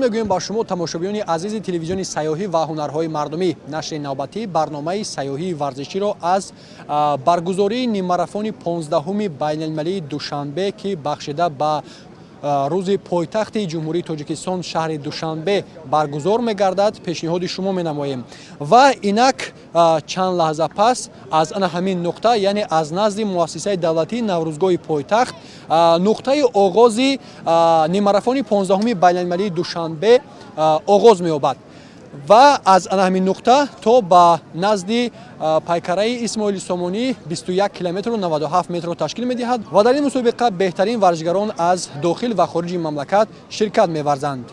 Мегӯем ба шумо, тамошобинони азизи телевизиони сайёҳӣ ва ҳунарҳои мардумӣ. Нашри навбатии барномаи сайёҳии варзиширо аз баргузории ниммарафони 15-уми байналмилалии Душанбе, ки бахшида ба рӯзи пойтахти Ҷумҳурии Тоҷикистон шаҳри Душанбе баргузор мегардад, пешниҳоди шумо менамоем. Ва инак чанд лаҳза пас аз ана ҳамин нуқта, яъне аз назди муассисаи давлатии Наврӯзгоҳи пойтахт, нуқтаи оғози ниммарафони 15-уми байналмилалии Душанбе оғоз меёбад ва аз ана ҳамин нуқта то ба назди пайкараи Исмоили Сомонӣ 21 километру 97 метрро ташкил медиҳад ва дар ин мусобиқа беҳтарин варзишгарон аз дохил ва хориҷи мамлакат ширкат меварзанд.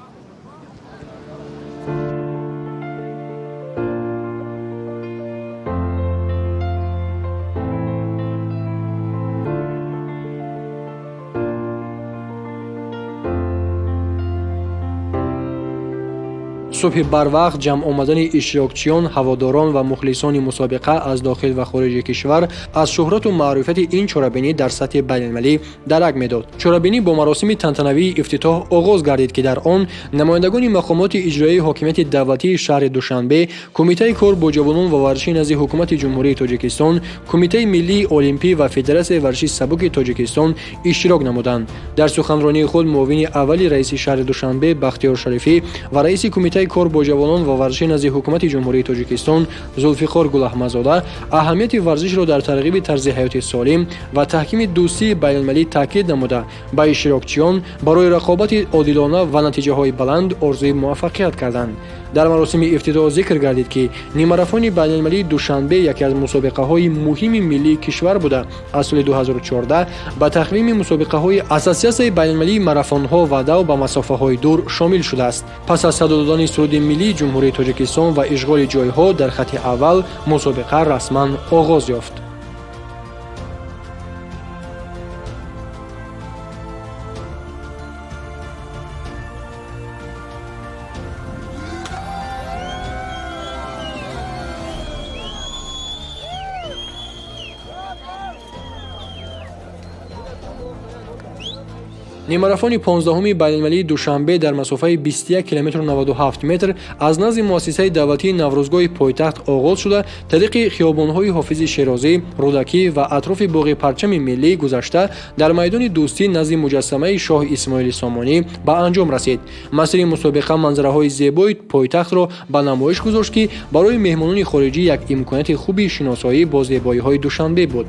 Субҳи барвақт ҷамъ омадани иштирокчиён, ҳаводорон ва мухлисони мусобиқа аз дохил ва хориҷи кишвар аз шӯҳрату маърифати ин чорабинӣ дар сатҳи байналмилалӣ дарак медод. Чорабинӣ бо маросими тантанавии ифтитоҳ оғоз гардид, ки дар он намояндагони мақомоти иҷроияи ҳокимияти давлатии шаҳри Душанбе, Кумитаи кор бо ҷавонон ва варзиши назди Ҳукумати Ҷумҳурии Тоҷикистон, Кумитаи миллии олимпӣ ва Федератсияи варзиши сабуки Тоҷикистон иштирок намуданд. Дар суханронии худ муовини аввали раиси шаҳри Душанбе Бахтиёр Шарифӣ ва раиси Кумитаи кор бо ҷавонон ва варзиши назди Ҳукумати Ҷумҳурии Тоҷикистон Зулфиқор Гулаҳмадзода аҳамияти варзишро дар тарғиби тарзи ҳаёти солим ва таҳкими дӯстии байналмилалӣ таъкид намуда, ба иштирокчиён барои рақобати одилона ва натиҷаҳои баланд орзуи муваффақият карданд. Дар маросими ифтитоҳ зикр гардид, ки ниммарафони байналмилалии Душанбе яке аз мусобиқаҳои муҳими миллии кишвар буда, аз соли 2014 ба тақвими мусобиқаҳои Ассотсиатсияи байналмилалии марафонҳо ва дав ба масофаҳои дур шомил шудааст. Пас аз садо додани суруди миллии Ҷумҳурии Тоҷикистон ва ишғоли ҷойҳо дар хати аввал, мусобиқа расман оғоз ёфт. Ниммарафони 15-уми байналмилалии Душанбе дар масофаи 21 километру 97 метр аз назди муассисаи давлатии Наврӯзгоҳи пойтахт оғоз шуда, тариқи хиёбонҳои Ҳофизи Шерозӣ, Рӯдакӣ ва атрофи боғи Парчами миллӣ гузашта, дар майдони Дӯстӣ назди муҷассамаи шоҳ Исмоили Сомонӣ ба анҷом расид. Масири мусобиқа манзараҳои зебои пойтахтро ба намоиш гузошт, ки барои меҳмонони хориҷӣ як имконияти хуби шиносоӣ бо зебоиҳои Душанбе буд.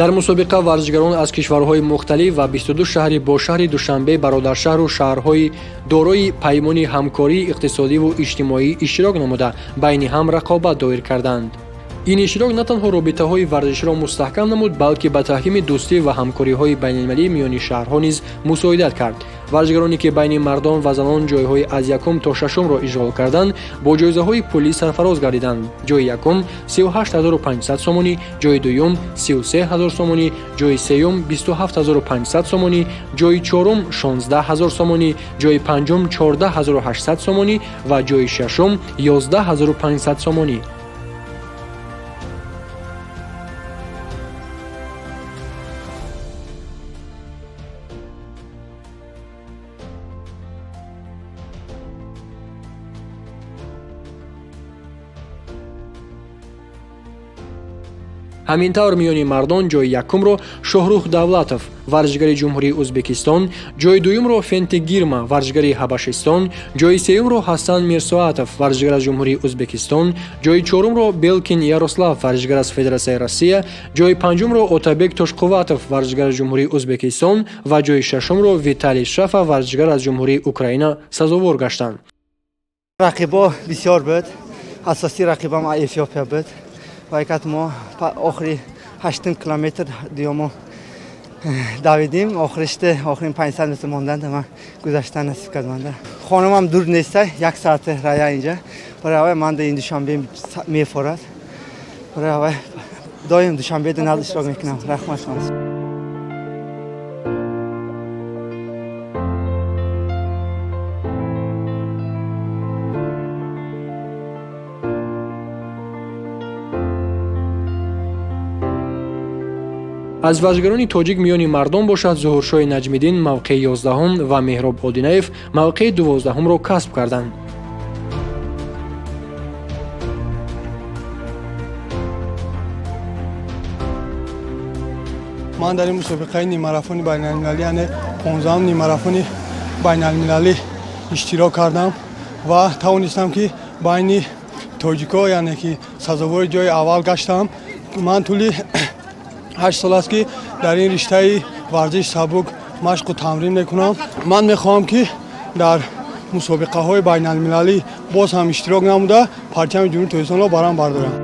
Дар мусобиқа варзишгарон аз кишварҳои мухталиф ва 22 шаҳри бо шаҳри Душанбе бародаршаҳру шаҳрҳои дорои паймони ҳамкории иқтисодиву иҷтимоӣ иштирок намуда, байни ҳам рақобат доир карданд. Ин иштирок на танҳо робитаҳои варзиширо мустаҳкам намуд, балки ба таҳкими дӯстӣ ва ҳамкориҳои байналмилалӣ миёни шаҳрҳо низ мусоидат кард. Варзишгароне, ки байни мардон ва занон ҷойҳои аз якум то шашумро ишғол карданд, бо ҷоизаҳои пулӣ сарфароз гардиданд. Ҷои якум 38 500 сомонӣ, ҷои дуюм 33 000 сомонӣ, ҷои сеюм 27 500 сомонӣ, ҷои чорум 16 000 сомонӣ, ҷои панҷум 14 800 сомонӣ ва ҷои шашум 11 500 сомонӣ. Ҳамин тавр, миёни мардон ҷои якумро Шоҳрух Давлатов, варзишгари Ҷумҳурии Ӯзбекистон, ҷои дуюмро Фенти Гирма, варзишгари Ҳабашистон, ҷои сеюмро Ҳасан Мирсоатов, варзишгар аз Ҷумҳурии Ӯзбекистон, ҷои чорумро Белкин Ярослав, варзишгар аз Федератсияи Россия, ҷои панҷумро Отабек Тошқувватов, варзишгар аз Ҷумҳурии Ӯзбекистон ва ҷои шашумро Виталий Шафа, варзишгар аз Ҷумҳурии Украина сазовор гаштанд. Рақибо бисёр буд. Асосии рақибам Эфиопия буд. Ва мо охири ҳаштум километр дуюмо давидим, охириште охирин 500 метр монданд, ман гузаштан насиб кард манда. Хонумам дур неста, як соате рая инҷа. Барои аввай ман ин Душанбе мефорад. Барои аввай доим Душанбеда наз иштирок мекунам. Раҳмат шумо. Аз варзишгарони тоҷик миёни мардон бошад, Зуҳуршоҳи Наҷмиддин мавқеи 11 ва Меҳроб Одинаев мавқеи 12-ро касб карданд. Ман дар ин мусобиқаи ниммарафони байналмилалӣ, яъне 15-ум ниммарафони байналмилалӣ иштирок кардам ва тавонистам, ки байни тоҷико, яъне ки сазовори ҷои аввал гаштам. Ман тӯли 8 сол аст, ки дар ин риштаи варзиши сабук машқу тамрин мекунам. Ман мехоҳам, ки дар мусобиқаҳои байналмилалӣ боз ҳам иштирок намуда, парчами Ҷумҳурии Тоҷикистонро баланд бардорам.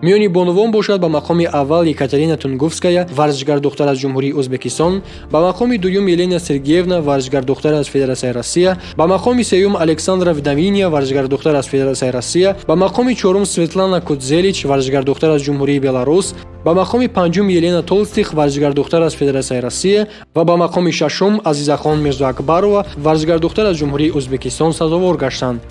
Миёни бонувон бошад, ба мақоми аввал Екатерина Тунговская, варзишгар духтар аз Ҷумҳурии Ӯзбекистон, ба мақоми дуюм Елена Сергеевна, варзишгар духтар аз Федератсияи Россия, ба мақоми сеюм Александра Вдовиния, варзишгар духтар аз Федератсияи Россия, ба мақоми чорум Светлана Кудзелич, варзишгар духтар аз Ҷумҳурии Беларус, ба мақоми панҷум Елена Толстих, варзишгар духтар аз Федератсияи Россия ва ба мақоми шашум Азизахон Мирзоакбарова, варзишгар духтар аз Ҷумҳурии Ӯзбекистон сазовор гаштанд.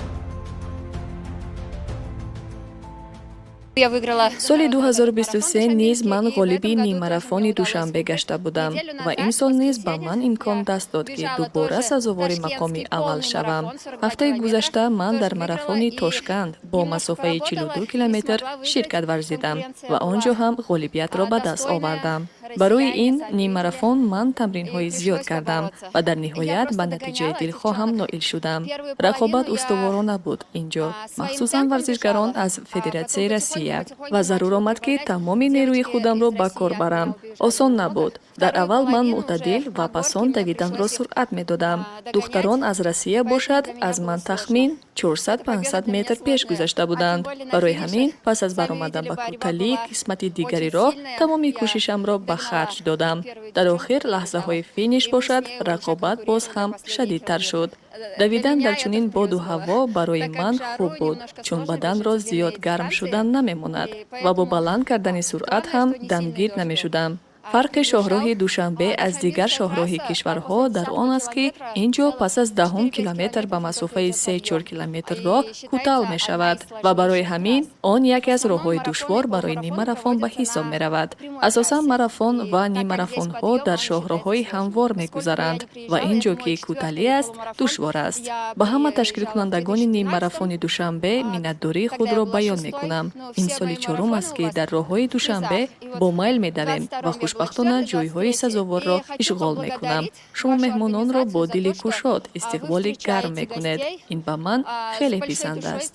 Я выиграла. Соли 2023 низ ман ғолиби ниммарафони Душанбе гашта будам ва имсол низ ба ман имкон даст дод, ки дубора сазовори мақоми аввал шавам. Ҳафтаи гузашта ман дар марафони Тошканд бо масофаи 42 километр ширкат варзидам ва он ҷо ҳам ғолибиятро ба даст овардам. Барои ин ниммарафон ман тамринҳои зиёд кардам ва дар ниҳоят ба натиҷаи дилхоҳам ноил шудам. Рақобат устуворона буд ин ҷо, махсусан варзишгарон аз Федератсияи Россия, ва зарур омад, ки тамоми нерӯи худамро ба кор барам. Осон набуд. Дар аввал ман мӯътадил ва пасон давиданро суръат медодам. Духтарон аз Россия бошад, аз ман тахмин 400-500 метр пеш гузашта буданд. Барои ҳамин пас аз баромадан ба кӯталии қисмати дигари роҳ тамоми кӯшишамро ба харҷ додам. Дар охир лаҳзаҳои финиш бошад, рақобат боз ҳам шадидтар шуд. Давидан дар чунин боду ҳаво барои ман хуб буд, чун баданро зиёд гарм шудан намемонад ва бо баланд кардани суръат ҳам дамгир намешудам. Фарқи шоҳроҳи Душанбе аз дигар шоҳроҳи кишварҳо дар он аст, ки ин ҷо пас аз 10-ум километр ба масофаи 3-4 километр роҳ кӯтал мешавад ва барои ҳамин он яке аз роҳҳои душвор барои ниммарафон ба ҳисоб меравад. Асосан марафон ва ниммарафонҳо дар шоҳроҳҳои ҳамвор мегузаранд ва ин ҷо, ки кӯталӣ аст, душвор аст. Ба ҳама ташкилкунандагони ниммарафони Душанбе миннатдории худро баён мекунам. Ин соли чорум аст, ки дар роҳҳои Душанбе бо майл медавем ва хушбахтона ҷойҳои сазоворро ишғол мекунам. Шумо меҳмононро бо дили кушод истиқболи гарм мекунед. Ин ба ман хеле писанд аст.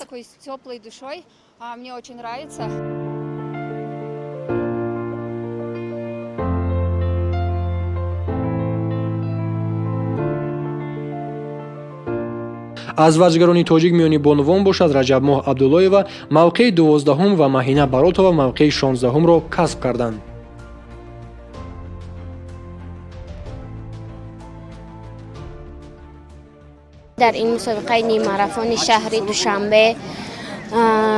Мне очень нравится. Аз варзишгарони тоҷик миёни бонувон бошад, Раҷабмоҳ Абдуллоева мавқеи 12-ум ва Маҳина Баротова мавқеи 16-умро касб карданд. Дар ин мусобиқаи ниммарафони шаҳри Душанбе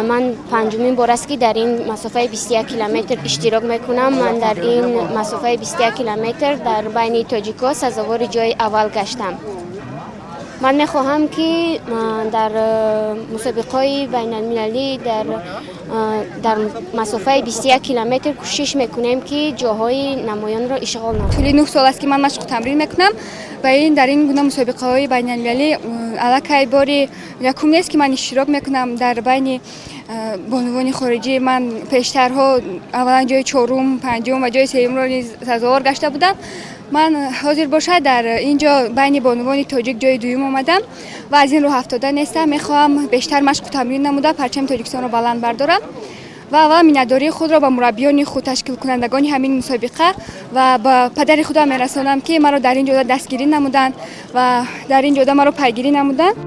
ман панҷумин бор аст, ки дар ин масофаи 21 километр иштирок мекунам. Ман дар ин масофаи 21 километр дар байни тоҷикҳо сазовори ҷои аввал гаштам. Ман мехоҳам, ки дар мусобиқаҳои байналмилалӣ дар масофаи 21 километр кӯшиш мекунем, ки ҷоҳои намоёнро ишғол намоем. Тӯли 9 сол аст, ки ман машқу тамрин мекунам ва ин дар ин гуна мусобиқаҳои байналмилалӣ аллакай бори якум нест, ки ман иштирок мекунам. Дар байни бонувони хориҷӣ ман пештарҳо аввалан ҷои чорум, панҷум ва ҷои сеюмро низ сазовор гашта будам. Ман ҳозир бошад, дар ин ҷо байни бонувони тоҷик ҷои дуюм омадам ва аз ин роҳ афтода нестам. Мехоҳам бештар машқу тамрин намуда, парчами Тоҷикистонро баланд бардорам ва аввал миннатдории худро ба мураббиёни худ, ташкилкунандагони ҳамин мусобиқа ва ба падари худам мерасонам, ки маро дар ин ҷода дастгирӣ намуданд ва дар ин ҷода маро пайгирӣ намуданд.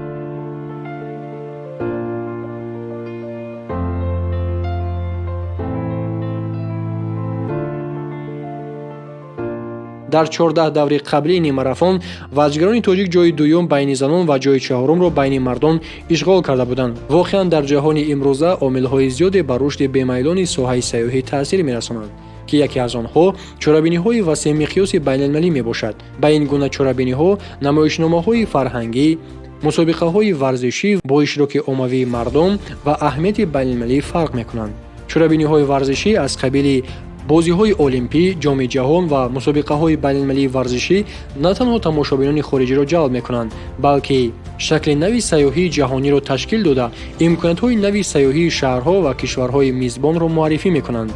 Дар 14 даври қаблии ниммарафон варзишгарони тоҷик ҷои дуюм байни занон ва ҷои чаҳорумро байни мардон ишғол карда буданд. Воқеан, дар ҷаҳони имрӯза омилҳои зиёде ба рушди бемайлони соҳаи сайёҳӣ таъсир мерасонанд, ки яке аз онҳо чорабиниҳои васеъмиқёси байналмилалӣ мебошад. Ба ин гуна чорабиниҳо намоишномаҳои фарҳангӣ, Мусобиқаҳои варзишӣ бо иштироки оммавии мардум ва аҳамияти байналмилалӣ фарқ мекунанд. Чорабиниҳои варзишӣ аз қабили бозиҳои олимпӣ, ҷоми ҷаҳон ва мусобиқаҳои байналмилалии варзишӣ на танҳо тамошобинони хориҷиро ҷалб мекунанд, балки шакли нави сайёҳии ҷаҳониро ташкил дода, имкониятҳои нави сайёҳии шаҳрҳо ва кишварҳои мизбонро муаррифӣ мекунанд.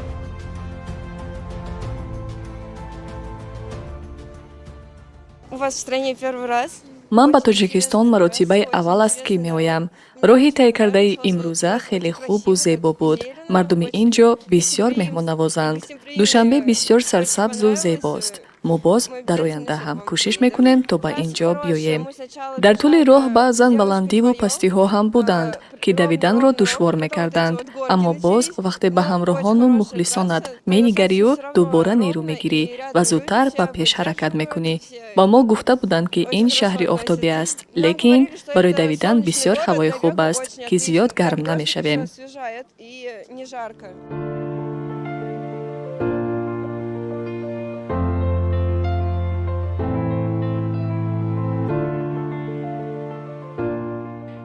У вас в стране первый раз. Ман ба Тоҷикистон маротибаи аввал аст, ки меоям. Роҳи тай кардаи имрӯза хеле хубу зебо буд. Мардуми ин ҷо бисёр меҳмоннавозанд. Душанбе бисёр сарсабзу зебост. Мо боз дар оянда ҳам кӯшиш мекунем, то ба ин ҷо биёем. Дар тӯли роҳ баъзан баландиву пастиҳо ҳам буданд, ки давиданро душвор мекарданд, аммо боз вақте ба ҳамроҳону мухлисонат менигарию, дубора нерӯ мегирӣ ва зудтар ба пеш ҳаракат мекунӣ. Ба мо гуфта буданд, ки ин шаҳри офтобӣ аст, лекин барои давидан бисёр ҳавои хуб аст, ки зиёд гарм намешавем. Освежает и не жарко.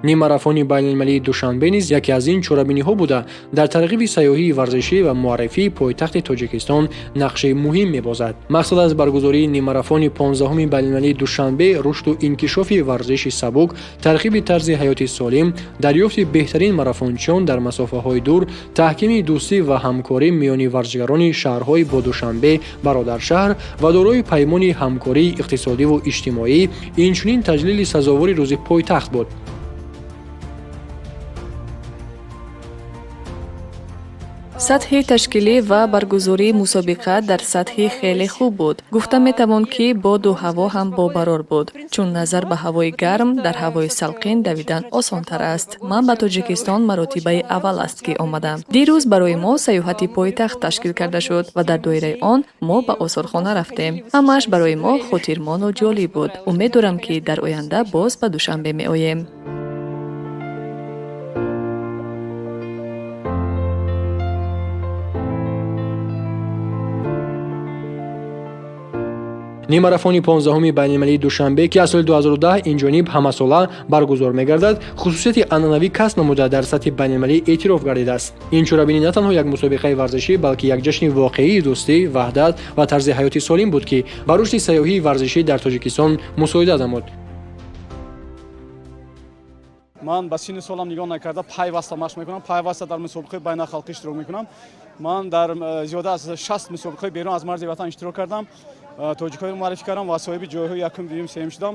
Ниммарафони байналмилалии Душанбе низ яке аз ин чорабиниҳо буда, дар тарғиби сайёҳии варзишӣ ва муаррифии пойтахти Тоҷикистон нақши муҳим мебозад. Мақсад аз баргузории ниммарафони 15-уми байналмилалии Душанбе рушду инкишофи варзиши сабук, тарғиби тарзи ҳаёти солим, дарёфти беҳтарин марафончиён дар масофаҳои дур, таҳкими дӯстӣ ва ҳамкорӣ миёни варзишгарони шаҳрҳои бо Душанбе бародаршаҳр ва дорои паймони ҳамкории иқтисодиву иҷтимоӣ, инчунин таҷлили сазовори рӯзи пойтахт буд. Сатҳи ташкилӣ ва баргузории мусобиқа дар сатҳи хеле хуб буд. Гуфта метавон, ки боду ҳаво ҳам бобарор буд, чун назар ба ҳавои гарм дар ҳавои салқин давидан осонтар аст. Ман ба Тоҷикистон маротибаи аввал аст, ки омадам. Дирӯз барои мо сайёҳати пойтахт ташкил карда шуд ва дар доираи он мо ба осорхона рафтем. Ҳамааш барои мо хотирмону ҷолиб буд. Умед дорам, ки дар оянда боз ба Душанбе меоем. Ниммарафони 15-уми байналмилалии Душанбе, ки аз соли 2010 инҷониб ҳамасола баргузор мегардад, хусусияти анъанавӣ касб намуда, дар сатҳи байналмилалӣ эътироф гардидааст. Ин чорабинӣ на танҳо як мусобиқаи варзишӣ, балки як ҷашни воқеии дӯстӣ, ваҳдат ва тарзи ҳаёти солим буд, ки ба рушди сайёҳии варзишӣ дар Тоҷикистон мусоидат намуд. Ман ба синну солам нигоҳ накарда, пайваста машқ мекунам, пайваста дар мусобиқаи байналхалқӣ иштирок мекунам. Ман дар зиёда аз 60 мусобиқаи берун аз марзи ватан иштирок кардам, тоҷикҳоро муаррифӣ кардам ва соҳиби ҷойҳои якум, дуюм, сеюм шудам.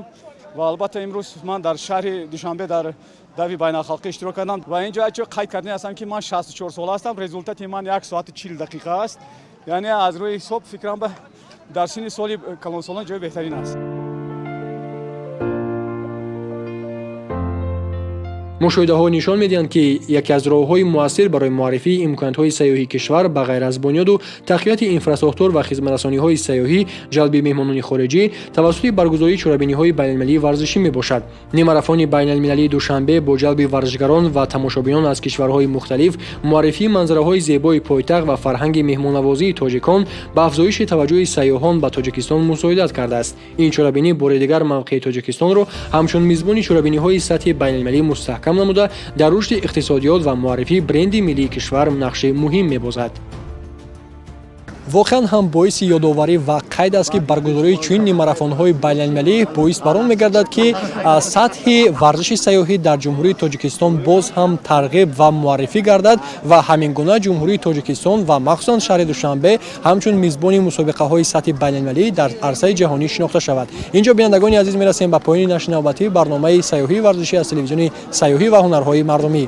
Ва албатта, имрӯз ман дар шаҳри Душанбе дар дави байналхалқӣ иштирок кардам. Ва ин ҷо як қайд кардани ҳастам, ки ман 64 сола ҳастам, результати ман 1 соату 40 дақиқа аст, яъне аз рӯи ҳисоб фикрам ба дар синни соли калонсолон ҷои беҳтарин аст. Мушоҳидаҳо нишон медиҳанд, ки яке аз роҳҳои муассир барои муаррифии имкониятҳои сайёҳии кишвар, ба ғайр аз бунёду тақвияти инфрасохтор ва хизматрасониҳои сайёҳӣ, ҷалби меҳмонони хориҷӣ тавассути баргузории чорабиниҳои байналмилалии варзишӣ мебошад. Ниммарафони байналмилалии Душанбе бо ҷалби варзишгарон ва тамошобинон аз кишварҳои мухталиф, муаррифии манзараҳои зебои пойтахт ва фарҳанги меҳмоннавозии тоҷикон ба афзоиши таваҷҷӯҳи сайёҳон ба Тоҷикистон мусоидат кардааст. Ин чорабинӣ бори дигар мавқеи Тоҷикистонро ҳамчун мизбони чорабиниҳои сатҳи байналмилалӣ мустаҳкам намуда, дар рушди иқтисодиёт ва муаррифии бренди миллии кишвар нақши муҳим мебозад. Воқеан ҳам боиси ёдоварӣ ва қайд аст, ки баргузории чунин ниммарафонҳои байналмилалӣ боис бар он мегардад, ки сатҳи варзиши сайёҳӣ дар Ҷумҳурии Тоҷикистон боз ҳам тарғиб ва муаррифӣ гардад ва ҳамин гуна Ҷумҳурии Тоҷикистон ва махсусан шаҳри Душанбе ҳамчун мизбони мусобиқаҳои сатҳи байналмилалӣ дар арсаи ҷаҳонӣ шинохта шавад. Инҷо, бинандагони азиз, мерасем ба поёни нашри навбатии барномаи сайёҳии варзишӣ аз телевизиони сайёҳӣ ва ҳунарҳои мардумӣ.